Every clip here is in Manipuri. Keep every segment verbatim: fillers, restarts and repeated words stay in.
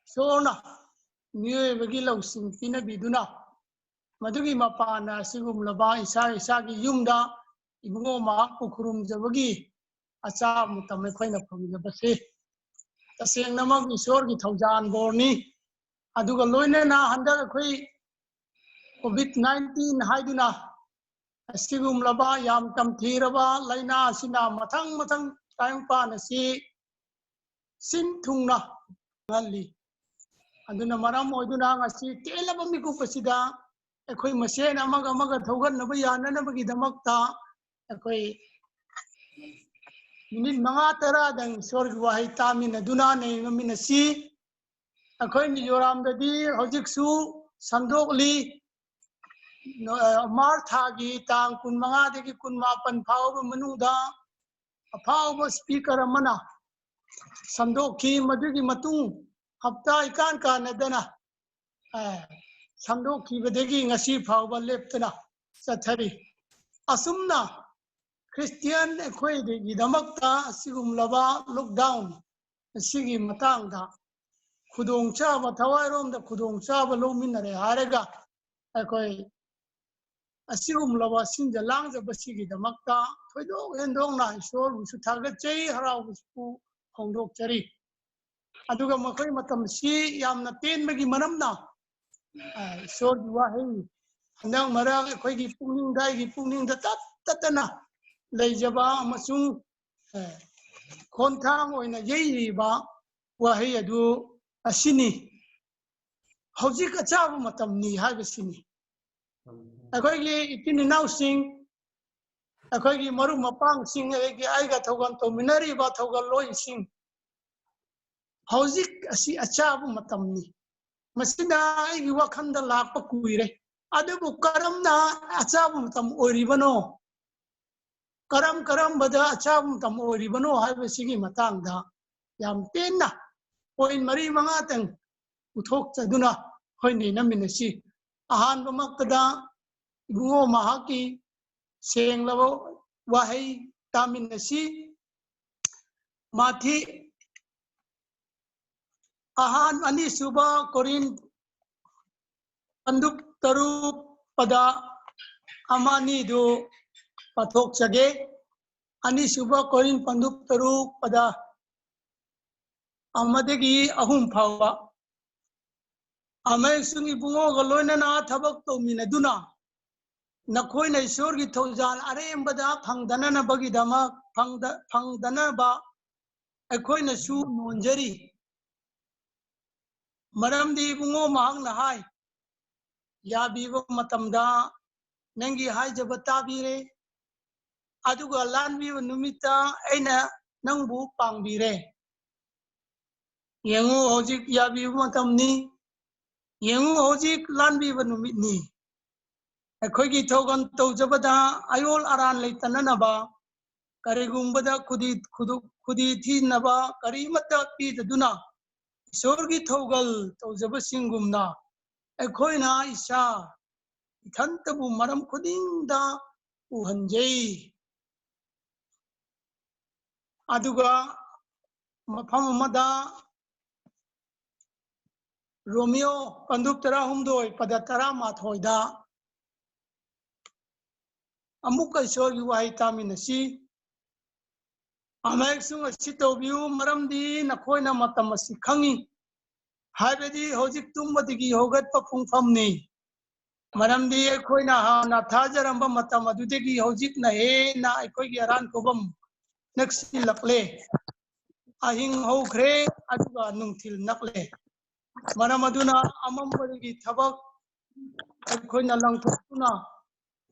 ꯏꯁꯣꯔꯅ ꯃꯤꯑꯣꯏꯕꯒꯤ ꯂꯧꯁꯤꯡ ꯄꯤꯅꯕꯤꯗꯨꯅ, ꯃꯗꯨꯒꯤ ꯃꯄꯥꯟꯅ ꯑꯁꯤꯒꯨꯝꯂꯕ ꯏꯁꯥ ꯏꯁꯥꯒꯤ ꯌꯨꯝꯗ ꯏꯕꯨꯡꯉꯣ ꯃꯍꯥꯛꯄꯨ ꯈꯨꯔꯨꯝꯖꯕꯒꯤ ꯑꯆꯥ ꯃꯇꯝ ꯑꯩꯈꯣꯏꯅ ꯐꯪꯖꯕꯁꯤ ꯇꯁꯦꯡꯅꯃꯛ ꯏꯁꯣꯔꯒꯤ ꯊꯧꯖꯥꯜ ꯕꯣꯔꯅꯤ꯫ ꯑꯗꯨꯒ ꯂꯣꯏꯅꯅ ꯍꯟꯗꯛ ꯑꯩꯈꯣꯏ ꯀꯣꯚꯤꯗ ꯅꯥꯏꯟꯇꯤꯟ ꯍꯥꯏꯗꯨꯅ ꯑꯁꯤꯒꯨꯝꯂꯕ ꯌꯥꯝ ꯇꯝꯊꯤꯔꯕ ꯂꯥꯏꯅꯥ ꯑꯁꯤꯅ ꯃꯊꯪ ꯃꯊꯪ ꯇꯥꯏꯕꯪꯄꯥꯟ ꯑꯁꯤ ꯁꯤꯟ ꯊꯨꯡꯅ ꯉꯜꯂꯤ꯫ ꯑꯗꯨꯅ ꯃꯔꯝ ꯑꯣꯏꯗꯨꯅ ꯉꯁꯤ ꯇꯦꯜꯂꯕ ꯃꯤꯀꯨꯞ ꯑꯁꯤꯗ ꯑꯩꯈꯣꯏ ꯃꯁꯦꯟ ꯑꯃꯒ ꯑꯃꯒ ꯊꯧꯒꯠꯅꯕ ꯌꯥꯅꯅꯕꯒꯤꯗꯃꯛꯇ ꯑꯩꯈꯣꯏ ꯃꯤꯅꯤꯠ ꯃꯉꯥ ꯇꯔꯥꯗꯪ ꯏꯁꯣꯔꯒꯤ ꯋꯥꯍꯩ ꯇꯥꯃꯤꯟꯅꯗꯨꯅ ꯅꯩꯅꯃꯤꯟꯅꯁꯤ꯫ ꯑꯩꯈꯣꯏ ꯃꯤꯖꯣꯔꯥꯝꯗꯗꯤ ꯍꯧꯖꯤꯛꯁꯨ ꯁꯟꯗꯣꯛꯂꯤ꯫ ꯅꯣ-, ꯑ, ꯃꯥꯔꯆ ꯊꯥꯒꯤ ꯇꯥꯡ ꯀꯨꯟꯃꯉꯥꯗꯒꯤ ꯀꯨꯟꯃꯥꯄꯟ ꯐꯥꯎꯕ ꯃꯅꯨꯡꯗ ꯑꯐꯥꯎꯕ ꯁ꯭ꯄꯤꯀꯔ ꯑꯃꯅ ꯁꯟꯗꯣꯛꯈꯤ꯫ ꯃꯗꯨꯒꯤ ꯃꯇꯨꯡ ꯍꯞꯇꯥ ꯏꯀꯥꯟ ꯀꯥꯟꯅꯗꯅ, ꯑ, ꯁꯟꯗꯣꯛꯈꯤꯕꯗꯒꯤ ꯉꯁꯤ ꯐꯥꯎꯕ ꯂꯦꯞꯇꯅ ꯆꯠꯊꯔꯤ꯫ ꯑꯁꯨꯝꯅ ꯈ꯭ꯔꯤꯁꯇꯤꯌꯥꯟ ꯑꯩꯈꯣꯏꯗꯒꯤꯗꯃꯛꯇ ꯑꯁꯤꯒꯨꯝꯂꯕ ꯂꯣꯛꯗꯥꯎꯟ ꯑꯁꯤꯒꯤ ꯃꯇꯥꯡꯗ ꯈꯨꯗꯣꯡꯆꯥꯕ, ꯊꯋꯥꯏꯔꯣꯝꯗ ꯈꯨꯗꯣꯡꯆꯥꯕ ꯂꯧꯃꯤꯟꯅꯔꯦ ꯍꯥꯏꯔꯒ ꯑꯩꯈꯣꯏ ꯑꯁꯤꯒꯨꯝꯂꯕ ꯁꯤꯟꯖ ꯂꯥꯡꯖꯕꯁꯤꯒꯤꯗꯃꯛꯇ ꯊꯣꯏꯗꯣꯛ ꯍꯦꯟꯗꯣꯛꯅ ꯏꯁꯣꯔꯕꯨꯁꯨ ꯊꯥꯒꯠꯆꯩ, ꯍꯔꯥꯎꯕꯁꯨ ꯐꯣꯡꯗꯣꯛꯆꯔꯤ꯫ ꯑꯗꯨꯒ ꯃꯈꯣꯏ ꯃꯇꯝꯁꯤ ꯌꯥꯝꯅ ꯇꯦꯟꯕꯒꯤ ꯃꯔꯝꯅ, ꯑ, ꯏꯁꯣꯔꯒꯤ ꯋꯥꯍꯩ ꯍꯟꯗꯛ ꯃꯔꯛ ꯑꯩꯈꯣꯏꯒꯤ ꯄꯨꯛꯅꯤꯡꯗ, ꯑꯩꯒꯤ ꯄꯨꯛꯅꯤꯡꯗ ꯇꯠ ꯇꯠꯇꯅ ꯂꯩꯖꯕ ꯑꯃꯁꯨꯡ, ꯑ, ꯈꯣꯟꯊꯥꯡ ꯑꯣꯏꯅ ꯌꯩꯔꯤꯕ ꯋꯥꯍꯩ ꯑꯗꯨ ꯑꯁꯤꯅꯤ: "ꯍꯧꯖꯤꯛ ꯑꯆꯥꯕ ꯃꯇꯝꯅꯤ" ꯍꯥꯏꯕꯁꯤꯅꯤ꯫ ꯑꯩꯈꯣꯏꯒꯤ ꯏꯆꯤꯟ ꯏꯅꯥꯎꯁꯤꯡ, ꯑꯩꯈꯣꯏꯒꯤ ꯃꯔꯨꯞ ꯃꯄꯥꯡꯁꯤꯡ, ꯑꯩꯒꯤ, ꯑꯩꯒ ꯊꯧꯒꯜ ꯇꯧꯃꯤꯟꯅꯔꯤꯕ ꯊꯧꯒꯜꯂꯣꯏꯁꯤꯡ, ꯍꯧꯖꯤꯛ ꯑꯁꯤ ꯑꯆꯥꯕ ꯃꯇꯝꯅꯤ꯫ ꯃꯁꯤꯅ ꯑꯩꯒꯤ ꯋꯥꯈꯜꯗ ꯂꯥꯛꯄ ꯀꯨꯏꯔꯦ꯫ ꯑꯗꯨꯕꯨ ꯀꯔꯝꯅ ꯑꯆꯥꯕ ꯃꯇꯝ ꯑꯣꯏꯔꯤꯕꯅꯣ? ꯀꯔꯝ ꯀꯔꯝꯕꯗ ꯑꯆꯥꯕ ꯃꯇꯝ ꯑꯣꯏꯔꯤꯕꯅꯣ ꯍꯥꯏꯕꯁꯤꯒꯤ ꯃꯇꯥꯡꯗ ꯌꯥꯝ ꯇꯦꯟꯅ ꯄꯣꯏꯟ ꯃꯔꯤ ꯃꯉꯥꯇꯪ ꯄꯨꯊꯣꯛꯆꯗꯨꯅ ꯑꯩꯈꯣꯏ ꯅꯩꯅꯃꯤꯟꯅꯁꯤ꯫ ꯑꯍꯥꯟꯕꯃꯛꯇꯗ ꯏꯕꯨꯡꯉꯣ ꯃꯍꯥꯛꯀꯤ ꯁꯦꯡꯂꯕ ꯋꯥꯍꯩ ꯇꯥꯃꯤꯟꯅꯁꯤ꯫ ꯃꯥꯊꯤ ꯑꯍꯥꯟ ꯑꯅꯤꯁꯨꯕ ꯀꯣꯔꯤꯟ ꯄꯟꯗꯨꯞ ꯇꯔꯨꯛ ꯄꯗ ꯑꯃ ꯑꯅꯤꯗꯨ ꯄꯥꯊꯣꯛꯆꯒꯦ꯫ ꯑꯅꯤꯁꯨꯕ ꯀꯣꯔꯤꯟ ꯄꯟꯗꯨꯞ ꯇꯔꯨꯛ ꯄꯗ ꯑꯃꯗꯒꯤ ꯑꯍꯨꯝ ꯐꯥꯎꯕ꯫ ꯑꯃꯁꯨꯡ ꯏꯕꯨꯡꯉꯣꯒ ꯂꯣꯏꯅꯅ ꯊꯕꯛ ꯇꯧꯃꯤꯟꯅꯗꯨꯅ ꯅꯈꯣꯏꯅ ꯏꯁꯣꯔꯒꯤ ꯊꯧꯖꯥꯜ ꯑꯔꯦꯝꯕꯗ ꯐꯪꯗꯅꯅꯕꯒꯤꯗꯃꯛ, ꯐꯪꯗ-, ꯐꯪꯗꯅꯕ ꯑꯩꯈꯣꯏꯅꯁꯨ ꯅꯣꯟꯖꯔꯤ꯫ ꯃꯔꯝꯗꯤ ꯏꯕꯨꯡꯉꯣ, ꯃꯍꯥꯛꯅ ꯍꯥꯏ, ꯌꯥꯕꯤꯕ ꯃꯇꯝꯗ ꯅꯪꯒꯤ ꯍꯥꯏꯖꯕ ꯇꯥꯕꯤꯔꯦ, ꯑꯗꯨꯒ ꯂꯥꯟꯕꯤꯕ ꯅꯨꯃꯤꯠꯇ ꯑꯩꯅ ꯅꯪꯕꯨ ꯄꯥꯡꯕꯤꯔꯦ꯫ ꯌꯦꯡꯉꯨ, ꯍꯧꯖꯤꯛ ꯌꯥꯕꯤꯕ ꯃꯇꯝꯅꯤ꯫ ꯌꯦꯡꯉꯨ, ꯍꯧꯖꯤꯛ ꯂꯥꯟꯕꯤꯕ ꯅꯨꯃꯤꯠꯅꯤ꯫ ꯑꯩꯈꯣꯏꯒꯤ ꯊꯧꯒꯜ ꯇꯧꯖꯕꯗ ꯑꯌꯣꯜ ꯑꯔꯥꯟ ꯂꯩꯇꯅꯅꯕ, ꯀꯔꯤꯒꯨꯝꯕꯗ ꯈꯨꯗꯤ, ꯈꯨꯗꯨ-, ꯈꯨꯗꯤ ꯊꯤꯅꯕ ꯀꯔꯤꯃꯠꯇ ꯄꯤꯗꯗꯨꯅ, ꯏꯁꯣꯔꯒꯤ ꯊꯧꯒꯜ ꯇꯧꯖꯕꯁꯤꯡꯒꯨꯝꯅ ꯑꯩꯈꯣꯏꯅ ꯏꯁꯥ ꯏꯊꯟꯇꯕꯨ ꯃꯔꯝ ꯈꯨꯗꯤꯡꯗ ꯎꯍꯟꯖꯩ꯫ ꯑꯗꯨꯒ ꯃꯐꯝ ꯑꯃꯗ ꯔꯣꯃꯤꯌꯣ ꯄꯟꯗꯨꯞ ꯇꯔꯥꯍꯨꯝꯗꯣꯏ ꯄꯗ ꯇꯔꯥꯃꯥꯊꯣꯏꯗ ꯑꯃꯨꯛꯀ ꯏꯁꯣꯔꯒꯤ ꯋꯥꯍꯩ ꯇꯥꯃꯤꯟꯅꯁꯤ꯫ ꯑꯃꯁꯨꯡ ꯑꯁꯤ ꯇꯧꯕꯤꯌꯨ, ꯃꯔꯝꯗꯤ ꯅꯈꯣꯏꯅ ꯃꯇꯝ ꯑꯁꯤ ꯈꯪꯉꯤ, ꯍꯥꯏꯕꯗꯤ ꯍꯧꯖꯤꯛ ꯇꯨꯝꯕꯗꯒꯤ ꯍꯧꯒꯠꯄ ꯄꯨꯡꯐꯝꯅꯤ꯫ ꯃꯔꯝꯗꯤ ꯑꯩꯈꯣꯏꯅ ꯍꯥꯟꯅ ꯊꯥꯖꯔꯝꯕ ꯃꯇꯝ ꯑꯗꯨꯗꯒꯤ ꯍꯧꯖꯤꯛꯅ ꯍꯦꯟꯅ ꯑꯩꯈꯣꯏꯒꯤ ꯑꯔꯥꯟ ꯈꯨꯕꯝ ꯅꯛꯁꯤꯜꯂꯛꯂꯦ꯫ ꯑꯍꯤꯡ ꯍꯧꯈ꯭ꯔꯦ, ꯑꯗꯨꯒ ꯅꯨꯡꯊꯤꯜ ꯅꯛꯂꯦ꯫ ꯃꯔꯝ ꯑꯗꯨꯅ ꯑꯃꯝꯕꯗꯒꯤ ꯊꯕꯛ ꯑꯩꯈꯣꯏꯅ ꯂꯪꯊꯣꯛꯇꯨꯅ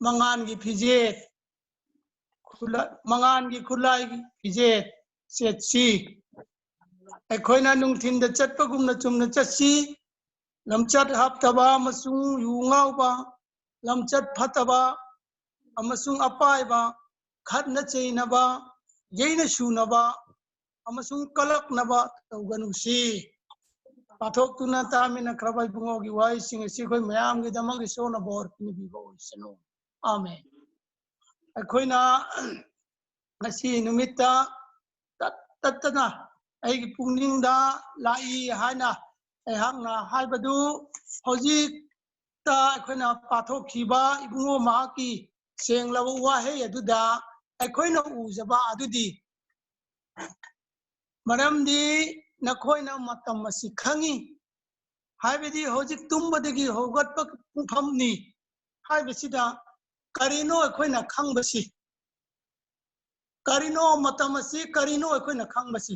ꯃꯉꯥꯟꯒꯤ ꯐꯤꯖꯦꯠ, ꯈꯨꯠꯂꯥꯏ-, ꯃꯉꯥꯟꯒꯤ ꯈꯨꯠꯂꯥꯏꯒꯤ ꯐꯤꯖꯦꯠ ꯁꯦꯠꯁꯤ꯫ ꯑꯩꯈꯣꯏꯅ ꯅꯨꯡꯊꯤꯟꯗ ꯆꯠꯄꯒꯨꯝꯅ ꯆꯨꯝꯅ ꯆꯠꯁꯤ꯫ ꯂꯝꯆꯠ ꯍꯥꯞꯇꯕ ꯑꯃꯁꯨꯡ ꯌꯨ ꯉꯥꯎꯕ, ꯂꯝꯆꯠ ꯐꯠꯇꯕ ꯑꯃꯁꯨꯡ ꯑꯄꯥꯏꯕ, ꯈꯠꯅ ꯆꯩꯅꯕ, ꯌꯩꯅ ꯁꯨꯅꯕ ꯑꯃꯁꯨꯡ ꯀꯂꯛꯅꯕ ꯇꯧꯒꯅꯨꯁꯤ꯫ ꯄꯥꯊꯣꯛꯇꯨꯅ ꯇꯥꯃꯤꯟꯅꯈ꯭ꯔꯕ ꯏꯕꯨꯡꯉꯣꯒꯤ ꯋꯥꯍꯩꯁꯤꯡ ꯑꯁꯤ ꯑꯩꯈꯣꯏ ꯃꯌꯥꯝꯒꯤꯗꯃꯛ ꯏꯁꯣꯔꯅ ꯕꯣꯔ ꯄꯤꯕꯤꯕ ꯑꯣꯏꯁꯅꯨ꯫ ꯑꯥꯃꯦꯟ꯫ ꯑꯩꯈꯣꯏꯅ ꯉꯁꯤ ꯅꯨꯃꯤꯠꯇ ꯇꯠ ꯇꯠꯇꯅ ꯑꯩꯒꯤ ꯄꯨꯛꯅꯤꯡꯗ ꯂꯥꯛꯏ ꯍꯥꯏꯅ ꯑꯩꯍꯥꯛꯅ ꯍꯥꯏꯕꯗꯨ ꯍꯧꯖꯤꯛꯇ ꯑꯩꯈꯣꯏꯅ ꯄꯥꯊꯣꯛꯈꯤꯕ ꯏꯕꯨꯡꯉꯣ ꯃꯍꯥꯛꯀꯤ ꯁꯦꯡꯂꯕ ꯋꯥꯍꯩ ꯑꯗꯨꯗ ꯑꯩꯈꯣꯏꯅ ꯎꯖꯕ ꯑꯗꯨꯗꯤ, "ꯃꯔꯝꯗꯤ ꯅꯈꯣꯏꯅ ꯃꯇꯝ ꯑꯁꯤ ꯈꯪꯉꯤ", ꯍꯥꯏꯕꯗꯤ ꯍꯧꯖꯤꯛ ꯇꯨꯝꯕꯗꯒꯤ ꯍꯧꯒꯠꯄ ꯄꯨꯡꯐꯝꯅꯤ ꯍꯥꯏꯕꯁꯤꯗ ꯀꯔꯤꯅꯣ ꯑꯩꯈꯣꯏꯅ ꯈꯪꯕꯁꯤ? ꯀꯔꯤꯅꯣ ꯃꯇꯝ ꯑꯁꯤ? ꯀꯔꯤꯅꯣ ꯑꯩꯈꯣꯏꯅ ꯈꯪꯕꯁꯤ?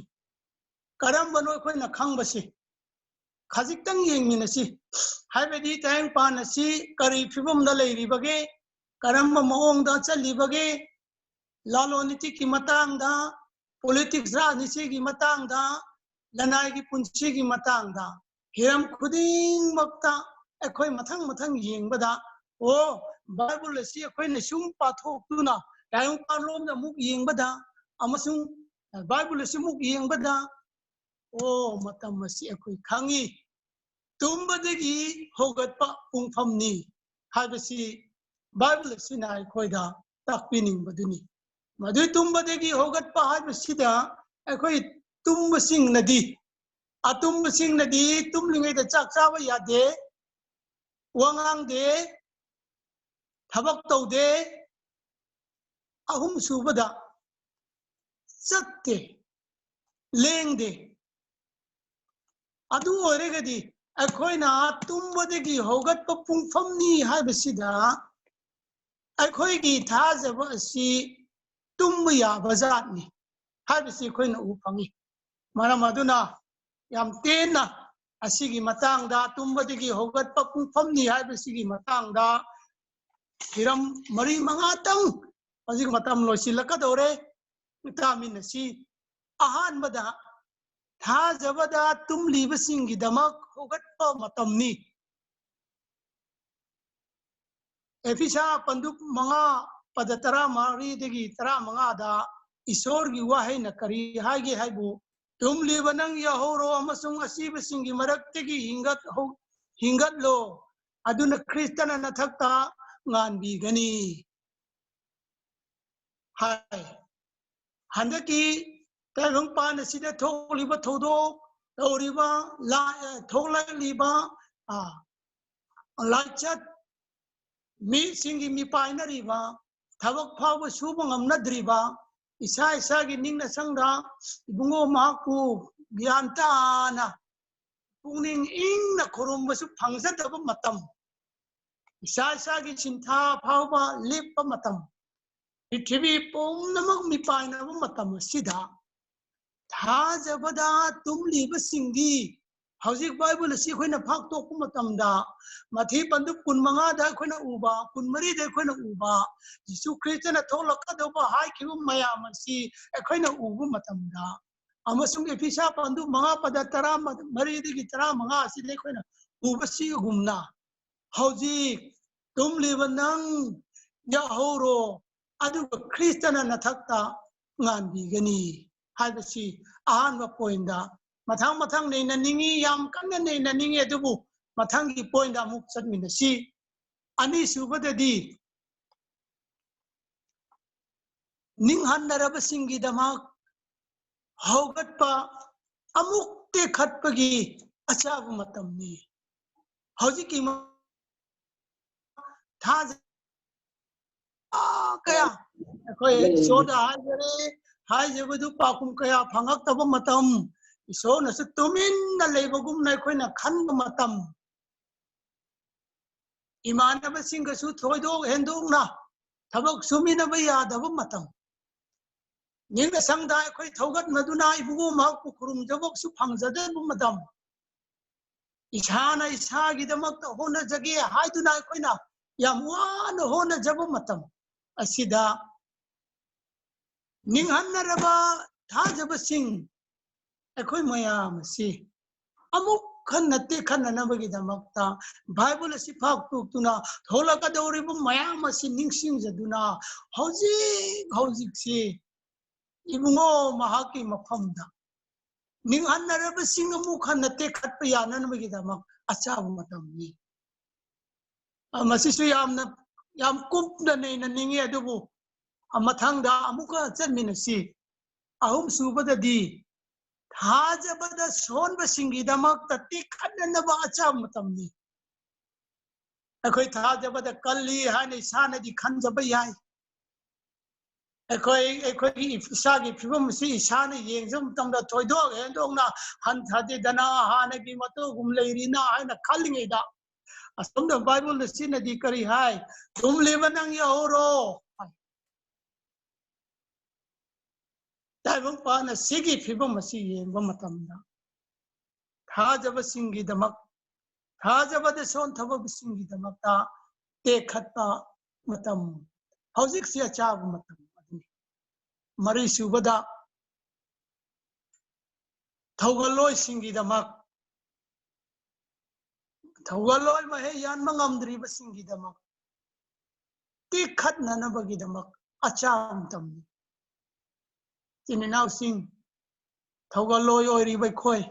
ꯀꯔꯝꯕꯅꯣ ꯑꯩꯈꯣꯏꯅ ꯈꯪꯕꯁꯤ? ꯈꯖꯤꯛꯇꯪ ꯌꯦꯡꯃꯤꯟꯅꯁꯤ꯫ ꯍꯥꯏꯕꯗꯤ ꯇꯥꯏꯕꯪꯄꯥꯟ ꯑꯁꯤ ꯀꯔꯤ ꯐꯤꯕꯝꯗ ꯂꯩꯔꯤꯕꯒꯦ? ꯀꯔꯝꯕ ꯃꯑꯣꯡꯗ ꯆꯠꯂꯤꯕꯒꯦ? ꯂꯂꯣꯟ ꯏꯇꯤꯛꯀꯤ ꯃꯇꯥꯡꯗ, ꯄꯣꯂꯤꯇꯤꯛꯁ, ꯔꯥꯖꯅꯤꯇꯤꯒꯤ ꯃꯇꯥꯡꯗ, ꯂꯅꯥꯏꯒꯤ ꯄꯨꯟꯁꯤꯒꯤ ꯃꯇꯥꯡꯗ, ꯍꯤꯔꯝ ꯈꯨꯗꯤꯡꯃꯛꯇ ꯑꯩꯈꯣꯏ ꯃꯊꯪ ꯃꯊꯪ ꯌꯦꯡꯕꯗ, ꯑꯣ, ꯕꯥꯏꯕꯜ ꯑꯁꯤ ꯑꯩꯈꯣꯏꯅ ꯁꯨꯝ ꯄꯥꯊꯣꯛꯇꯨꯅ ꯇꯥꯏꯕꯪꯄꯥꯟꯂꯣꯝꯗ ꯑꯃꯨꯛ ꯌꯦꯡꯕꯗ, ꯑꯃꯁꯨꯡ ꯕꯥꯏꯕꯜ ꯑꯁꯤ ꯑꯃꯨꯛ ꯌꯦꯡꯕꯗ, ꯑꯣ, ꯃꯇꯝ ꯑꯁꯤ ꯑꯩꯈꯣꯏ ꯈꯪꯉꯤ꯫ ꯇꯨꯝꯕꯗꯒꯤ ꯍꯧꯒꯠꯄ ꯄꯨꯡꯐꯝꯅꯤ ꯍꯥꯏꯕꯁꯤ ꯕꯥꯏꯕꯜ ꯑꯁꯤꯅ ꯑꯩꯈꯣꯏꯗ ꯇꯥꯛꯄꯤꯅꯤꯡꯕꯗꯨꯅꯤ꯫ ꯃꯗꯨꯏ ꯇꯨꯝꯕꯗꯒꯤ ꯍꯧꯒꯠꯄ ꯍꯥꯏꯕꯁꯤꯗ ꯑꯩꯈꯣꯏ ꯇꯨꯝꯕꯁꯤꯡꯅꯗꯤ, ꯑꯇꯨꯝꯕꯁꯤꯡꯅꯗꯤ ꯇꯨꯝꯂꯤꯉꯩꯗ ꯆꯥꯛ ꯆꯥꯕ ꯌꯥꯗꯦ, ꯋꯥ ꯉꯥꯡꯗꯦ, ꯊꯕꯛ ꯇꯧꯗꯦ, ꯑꯍꯨꯝ ꯁꯨꯕꯗ ꯆꯠꯇꯦ, ꯂꯦꯡꯗꯦ꯫ ꯑꯗꯨ ꯑꯣꯏꯔꯒꯗꯤ ꯑꯩꯈꯣꯏꯅ ꯇꯨꯝꯕꯗꯒꯤ ꯍꯧꯒꯠꯄ ꯄꯨꯡꯐꯝꯅꯤ ꯍꯥꯏꯕꯁꯤꯗ ꯑꯩꯈꯣꯏꯒꯤ ꯊꯥꯖꯕ ꯑꯁꯤ ꯇꯨꯝꯕ ꯌꯥꯕ ꯖꯥꯠꯅꯤ ꯍꯥꯏꯕꯁꯤ ꯑꯩꯈꯣꯏꯅ ꯎꯕ ꯐꯪꯉꯤ꯫ ꯃꯔꯝ ꯑꯗꯨꯅ ꯌꯥꯝ ꯇꯦꯟꯅ ꯑꯁꯤꯒꯤ ꯃꯇꯥꯡꯗ, ꯇꯨꯝꯕꯗꯒꯤ ꯍꯧꯒꯠꯄ ꯄꯨꯡꯐꯝꯅꯤ ꯍꯥꯏꯕꯁꯤꯒꯤ ꯃꯇꯥꯡꯗ ꯍꯤꯔꯝ ꯃꯔꯤ ꯃꯉꯥꯇꯪ, ꯍꯧꯖꯤꯛ ꯃꯇꯝ ꯂꯣꯏꯁꯤꯜꯂꯛꯀꯗꯧꯔꯦ, ꯇꯥꯃꯤꯟꯅꯁꯤ꯫ ꯑꯍꯥꯟꯕꯗ, ꯊꯥꯖꯕꯗ ꯇꯨꯝꯂꯤꯕꯁꯤꯡꯒꯤꯗꯃꯛ ꯍꯧꯒꯠꯄ ꯃꯇꯝꯅꯤ꯫ ꯑꯦꯐꯤꯁꯥ ꯄꯟꯗꯨꯞ ꯃꯉꯥ, ꯄꯗ ꯇꯔꯥꯃꯔꯤꯗꯒꯤ ꯇꯔꯥꯃꯉꯥꯗ ꯏꯁꯣꯔꯒꯤ ꯋꯥꯍꯩꯅ ꯀꯔꯤ ꯍꯥꯏꯒꯦ ꯍꯥꯏꯕꯨ, "ꯇꯨꯝꯂꯤꯕ ꯅꯪ ꯌꯥꯍꯧꯔꯣ ꯑꯃꯁꯨꯡ ꯑꯁꯤꯕꯁꯤꯡꯒꯤ ꯃꯔꯛꯇꯒꯤ ꯍꯤꯡꯒꯠ-, ꯍꯤꯡꯒꯠꯂꯣ, ꯑꯗꯨꯅ ꯈ꯭ꯔꯤꯁꯇꯅ ꯅꯊꯛꯇ ꯉꯥꯟꯕꯤꯒꯅꯤ" ꯍꯥꯏ꯫ ꯍꯟꯗꯛꯀꯤ ꯇꯥꯏꯕꯪꯄꯥꯟ ꯑꯁꯤꯗ ꯊꯣꯛꯂꯤꯕ ꯊꯧꯗꯣꯛ, ꯇꯧꯔꯤꯕ ꯂꯥ-, ꯑ, ꯊꯣꯛꯂꯛꯂꯤꯕ, ꯑ, ꯂꯥꯏꯆꯠ, ꯃꯤꯁꯤꯡꯒꯤ ꯃꯤꯄꯥꯏꯅꯔꯤꯕ, ꯊꯕꯛ ꯐꯥꯎꯕ ꯁꯨꯕ ꯉꯝꯅꯗ꯭ꯔꯤꯕ, ꯏꯁꯥ ꯏꯁꯥꯒꯤ ꯅꯤꯡꯅ ꯁꯪꯗ ꯏꯕꯨꯡꯉꯣ ꯃꯍꯥꯛꯄꯨ ꯒ꯭ꯌꯥꯟ ꯇꯥꯅ, ꯄꯨꯛꯅꯤꯡ ꯏꯪꯅ ꯈꯨꯔꯨꯝꯕꯁꯨ ꯐꯪꯖꯗꯕ ꯃꯇꯝ, ꯏꯁꯥ ꯏꯁꯥꯒꯤ ꯁꯤꯟꯊꯥ ꯐꯥꯎꯕ ꯂꯦꯞꯄ ꯃꯇꯝ, ꯄ꯭ꯔꯤꯊꯤꯕꯤ ꯄꯨꯝꯅꯃꯛ ꯃꯤꯄꯥꯏꯅꯕ ꯃꯇꯝ ꯑꯁꯤꯗ ꯊꯥꯖꯕꯗ ꯇꯨꯝꯂꯤꯕꯁꯤꯡꯗꯤ ꯍꯧꯖꯤꯛ ꯕꯥꯏꯕꯜ ꯑꯁꯤ ꯑꯩꯈꯣꯏꯅ ꯐꯥꯛꯇꯣꯛꯄ ꯃꯇꯝꯗ ꯃꯊꯤ ꯄꯟꯗꯨꯞ ꯀꯨꯟꯃꯉꯥꯗ ꯑꯩꯈꯣꯏꯅ ꯎꯕ, ꯀꯨꯟꯃꯔꯤꯗ ꯑꯩꯈꯣꯏꯅ ꯎꯕ, ꯖꯤꯁꯨ ꯈ꯭ꯔꯤꯁꯇꯅ ꯊꯣꯛꯂꯛꯀꯗꯧꯕ ꯍꯥꯏꯈꯤꯕ ꯃꯌꯥꯝ ꯑꯁꯤ ꯑꯩꯈꯣꯏꯅ ꯎꯕ ꯃꯇꯝꯗ, ꯑꯃꯁꯨꯡ ꯑꯦꯐꯤꯁꯥ ꯄꯟꯗꯨꯞ ꯃꯉꯥ ꯄꯗ ꯇꯔꯥꯃꯔꯤꯗꯒꯤ ꯇꯔꯥꯃꯉꯥ ꯑꯁꯤꯗ ꯑꯩꯈꯣꯏꯅ ꯎꯕꯁꯤꯒꯨꯝꯅ, ꯍꯧꯖꯤꯛ ꯇꯨꯝꯂꯤꯕ ꯅꯪ ꯌꯥꯍꯧꯔꯣ, ꯑꯗꯨꯒ ꯈ꯭ꯔꯤꯁꯇꯅ ꯅꯊꯛꯇ ꯉꯥꯟꯕꯤꯒꯅꯤ ꯍꯥꯏꯕꯁꯤ ꯑꯍꯥꯟꯕ ꯄꯣꯏꯟꯗ꯫ ꯃꯊꯪ ꯃꯊꯪ ꯅꯩꯅꯅꯤꯡꯉꯤ, ꯌꯥꯝ ꯀꯟꯅ ꯅꯩꯅꯅꯤꯡꯉꯤ, ꯑꯗꯨꯕꯨ ꯃꯊꯪꯒꯤ ꯄꯣꯏꯟꯗ ꯑꯃꯨꯛ ꯆꯠꯃꯤꯟꯅꯁꯤ꯫ ꯑꯅꯤꯁꯨꯕꯗꯗꯤ, ꯅꯤꯡꯍꯟꯅꯔꯕꯁꯤꯡꯒꯤꯗꯃꯛ ꯍꯧꯒꯠꯄ, ꯑꯃꯨꯛ ꯇꯦꯛꯈꯠꯄꯒꯤ ꯑꯆꯥꯕ ꯃꯇꯝꯅꯤ꯫ ꯍꯧꯖꯤꯛꯀꯤ ꯃ-, ꯊꯥꯖ-, ꯀꯌꯥ ꯑꯩꯈꯣꯏ ꯏꯁꯣꯔꯗ ꯍꯥꯏꯖꯔꯦ, ꯍꯥꯏꯖꯕꯗꯨ ꯄꯥꯎꯈꯨꯝ ꯀꯌꯥ ꯐꯪꯉꯛꯇꯕ ꯃꯇꯝ, ꯏꯁꯣꯔꯅꯁꯨ ꯇꯨꯃꯤꯟꯅ ꯂꯩꯕꯒꯨꯝꯅ ꯑꯩꯈꯣꯏꯅ ꯈꯟꯕ ꯃꯇꯝ, ꯏꯃꯥꯟꯅꯕꯁꯤꯡꯒꯁꯨ ꯊꯣꯏꯗꯣꯛ ꯍꯦꯟꯗꯣꯛꯅ ꯊꯕꯛ ꯁꯨꯃꯤꯟꯅꯕ ꯌꯥꯗꯕ ꯃꯇꯝ, ꯅꯤꯡꯅ ꯁꯪꯗ ꯑꯩꯈꯣꯏ ꯊꯧꯒꯠꯅꯗꯨꯅ ꯏꯕꯨꯡꯉꯣ ꯃꯍꯥꯛꯄꯨ ꯈꯨꯔꯨꯝꯖꯕꯁꯨ ꯐꯪꯖꯗꯕ ꯃꯇꯝ, ꯏꯁꯥꯅ ꯏꯁꯥꯒꯤꯗꯃꯛꯇ ꯍꯣꯠꯅꯖꯒꯦ ꯍꯥꯏꯗꯨꯅ ꯑꯩꯈꯣꯏꯅ ꯌꯥꯝ ꯋꯥꯅ ꯍꯣꯠꯅꯖꯕ ꯃꯇꯝ ꯑꯁꯤꯗ, ꯅꯤꯡꯍꯟꯅꯔꯕ ꯊꯥꯖꯕꯁꯤꯡ ꯑꯩꯈꯣꯏ ꯃꯌꯥꯝ ꯑꯁꯤ ꯑꯃꯨꯛ ꯍꯟꯅ ꯇꯦꯛꯈꯠꯅꯅꯕꯒꯤꯗꯃꯛꯇ ꯕꯥꯏꯕꯜ ꯑꯁꯤ ꯐꯥꯛꯇꯣꯛꯇꯨꯅ ꯊꯣꯛꯂꯛꯀꯗꯧꯔꯤꯕ ꯃꯌꯥꯝ ꯑꯁꯤ ꯅꯤꯡꯁꯤꯡꯖꯗꯨꯅ ꯍꯧꯖꯤꯛ ꯍꯧꯖꯤꯛꯁꯤ ꯏꯕꯨꯡꯉꯣ ꯃꯍꯥꯛꯀꯤ ꯃꯐꯝꯗ ꯅꯤꯡꯍꯟꯅꯔꯕꯁꯤꯡ ꯑꯃꯨꯛ ꯍꯟꯅ ꯇꯦꯛꯈꯠꯄ ꯌꯥꯅꯅꯕꯒꯤꯗꯃꯛ ꯑꯆꯥꯕ ꯃꯇꯝꯅꯤ꯫ ꯑ, ꯃꯁꯤꯁꯨ ꯌꯥꯝꯅ, ꯌꯥꯝ ꯀꯨꯞꯅ ꯅꯩꯅꯅꯤꯡꯉꯤ, ꯑꯗꯨꯕꯨ, ꯑ, ꯃꯊꯪꯗ ꯑꯃꯨꯛꯀ ꯆꯠꯃꯤꯟꯅꯁꯤ꯫ ꯑꯍꯨꯝ ꯁꯨꯕꯗꯗꯤ ꯊꯥꯖꯕꯗ ꯁꯣꯟꯕꯁꯤꯡꯒꯤꯗꯃꯛꯇ ꯇꯦꯛꯈꯠꯅꯅꯕ ꯑꯆꯥꯕ ꯃꯇꯝꯅꯤ꯫ ꯑꯩꯈꯣꯏ ꯊꯥꯖꯕꯗ ꯀꯜꯂꯤ ꯍꯥꯏꯅ ꯏꯁꯥꯅꯗꯤ ꯈꯟꯖꯕ ꯌꯥꯏ꯫ ꯑꯩꯈꯣꯏ, ꯑꯩꯈꯣꯏꯒꯤ ꯏꯁꯥꯒꯤ ꯐꯤꯕꯝ ꯑꯁꯤ ꯏꯁꯥꯅ ꯌꯦꯡꯖꯕ ꯃꯇꯝꯗ ꯊꯣꯏꯗꯣꯛ ꯍꯦꯟꯗꯣꯛꯅ ꯍꯟꯊꯗꯦꯗꯅ, ꯍꯥꯟꯅꯒꯤ ꯃꯇꯧꯒꯨꯝ ꯂꯩꯔꯤꯅ ꯍꯥꯏꯅ ꯈꯜꯂꯤꯉꯩꯗ, ꯑꯁꯣꯝꯗ ꯕꯥꯏꯕꯜꯗ ꯁꯤꯅꯗꯤ ꯀꯔꯤ ꯍꯥꯏ? "ꯇꯨꯝꯂꯤꯕ ꯅꯪ ꯌꯥꯍꯧꯔꯣ" ꯍꯥꯏ꯫ ꯇꯥꯏꯕꯪꯄꯥꯟ ꯑꯁꯤꯒꯤ ꯐꯤꯕꯝ ꯑꯁꯤ ꯌꯦꯡꯕ ꯃꯇꯝꯗ, ꯊꯥꯖꯕꯁꯤꯡꯒꯤꯗꯃꯛ, ꯊꯥꯖꯕꯗ ꯁꯣꯟꯊꯕꯁꯤꯡꯒꯤꯗꯃꯛꯇ ꯇꯦꯛꯈꯠꯄ ꯃꯇꯝ, ꯍꯧꯖꯤꯛꯁꯤ ꯑꯆꯥꯕ ꯃꯇꯝ ꯑꯗꯨꯅꯤ꯫ ꯃꯔꯤꯁꯨꯕꯗ, ꯊꯧꯒꯜꯂꯣꯏꯁꯤꯡꯒꯤꯗꯃꯛ, ꯊꯧꯒꯜꯂꯣꯏ ꯃꯍꯩ ꯌꯥꯟꯕ ꯉꯝꯗ꯭ꯔꯤꯕꯁꯤꯡꯒꯤꯗꯃꯛ ꯇꯦꯛꯈꯠꯅꯅꯕꯒꯤꯗꯃꯛ ꯑꯆꯥꯕ ꯃꯇꯝꯅꯤ꯫ ꯏꯆꯤꯟ ꯏꯅꯥꯎꯁꯤꯡ, ꯊꯧꯒꯜꯂꯣꯏ ꯑꯣꯏꯔꯤꯕ ꯑꯩꯈꯣꯏ,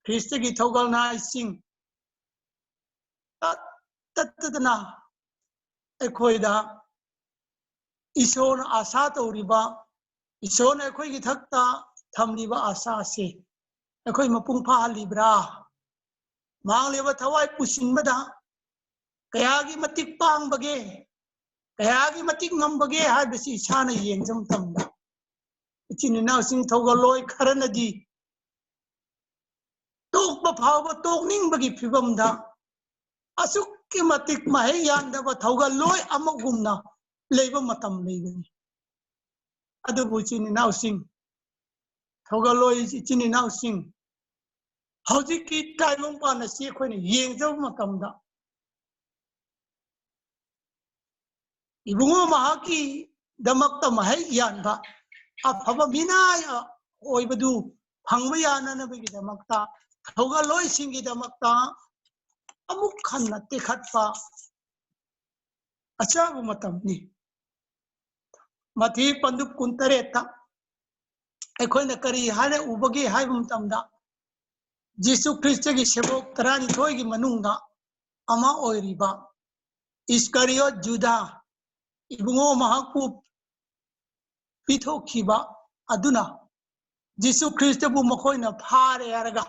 ꯈ꯭ꯔꯤꯁꯇꯒꯤ ꯊꯧꯒꯜ ꯅꯥꯏꯁꯤꯡ, ꯇꯠ-, ꯇꯠꯇꯗꯅ ꯑꯩꯈꯣꯏꯗ ꯏꯁꯣꯔꯅ ꯑꯥꯁꯥ ꯇꯧꯔꯤꯕ, ꯏꯁꯣꯔꯅ ꯑꯩꯈꯣꯏꯒꯤ ꯊꯛꯇ ꯊꯝꯂꯤꯕ ꯑꯥꯁꯥ ꯑꯁꯤ ꯑꯩꯈꯣꯏ ꯃꯄꯨꯡ ꯐꯥꯍꯜꯂꯤꯕ꯭ꯔꯥ? ꯃꯥꯡꯂꯤꯕ ꯊꯋꯥꯏ ꯄꯨꯁꯤꯟꯕꯗ ꯀꯌꯥꯒꯤ ꯃꯇꯤꯛ ꯄꯥꯡꯕꯒꯦ, ꯀꯌꯥꯒꯤ ꯃꯇꯤꯛ ꯉꯝꯕꯒꯦ ꯍꯥꯏꯕꯁꯤ ꯏꯁꯥꯅ ꯌꯦꯡꯖꯕ ꯃꯇꯝꯗ, ꯏꯆꯤꯟ ꯏꯅꯥꯎꯁꯤꯡ, ꯊꯧꯒꯜꯂꯣꯏ ꯈꯔꯅꯗꯤ ꯇꯣꯛꯄ ꯐꯥꯎꯕ ꯇꯣꯛꯅꯤꯡꯕꯒꯤ ꯐꯤꯕꯝꯗ ꯑꯁꯨꯛꯀꯤ ꯃꯇꯤꯛ ꯃꯍꯩ ꯌꯥꯟꯗꯕ ꯊꯧꯒꯜꯂꯣꯏ ꯑꯃꯒꯨꯝꯅ ꯂꯩꯕ ꯃꯇꯝ ꯂꯩꯕꯅꯤ꯫ ꯑꯗꯨꯕꯨ ꯏꯆꯤꯟ ꯏꯅꯥꯎꯁꯤꯡ, ꯊꯧꯒꯜꯂꯣꯏ ꯏꯆꯤꯟ ꯏꯅꯥꯎꯁꯤꯡ, ꯍꯧꯖꯤꯛꯀꯤ ꯇꯥꯏꯕꯪꯄꯥꯟ ꯑꯁꯤ ꯑꯩꯈꯣꯏꯅ ꯌꯦꯡꯖꯕ ꯃꯇꯝꯗ, ꯏꯕꯨꯡꯉꯣ ꯃꯍꯥꯛꯀꯤꯗꯃꯛꯇ ꯃꯍꯩ ꯌꯥꯟꯕ ꯑꯐꯕ ꯃꯤꯅꯥꯏ ꯑꯣꯏꯕꯗꯨ ꯐꯪꯕ ꯌꯥꯅꯅꯕꯒꯤꯗꯃꯛꯇ, ꯊꯧꯒꯜꯂꯣꯏꯁꯤꯡꯒꯤꯗꯃꯛꯇ ꯑꯃꯨꯛ ꯍꯟꯅ ꯇꯦꯛꯈꯠꯄ ꯑꯆꯥꯕ ꯃꯇꯝꯅꯤ꯫ ꯃꯊꯤ ꯄꯟꯗꯨꯞ ꯀꯨꯟꯇꯔꯦꯠꯇ ꯑꯩꯈꯣꯏꯅ ꯀꯔꯤ ꯍꯥꯏꯅ ꯎꯕꯒꯦ ꯍꯥꯏꯕ ꯃꯇꯝꯗ, ꯖꯤꯁꯨ ꯈ꯭ꯔꯤꯁꯇꯒꯤ ꯁꯦꯕꯣꯛ ꯇꯔꯥꯅꯤꯊꯣꯏꯒꯤ ꯃꯅꯨꯡꯗ ꯑꯃ ꯑꯣꯏꯔꯤꯕ ꯏꯁꯀꯥꯔꯤꯌꯣꯠ ꯖꯨꯗꯥ, ꯏꯕꯨꯡꯉꯣ ꯃꯍꯥꯛꯄꯨ ꯄꯤꯊꯣꯛꯈꯤꯕ ꯑꯗꯨꯅ ꯖꯤꯁꯨ ꯈ꯭ꯔꯤꯁꯇꯕꯨ ꯃꯈꯣꯏꯅ ꯐꯥꯔꯦ ꯍꯥꯏꯔꯒ,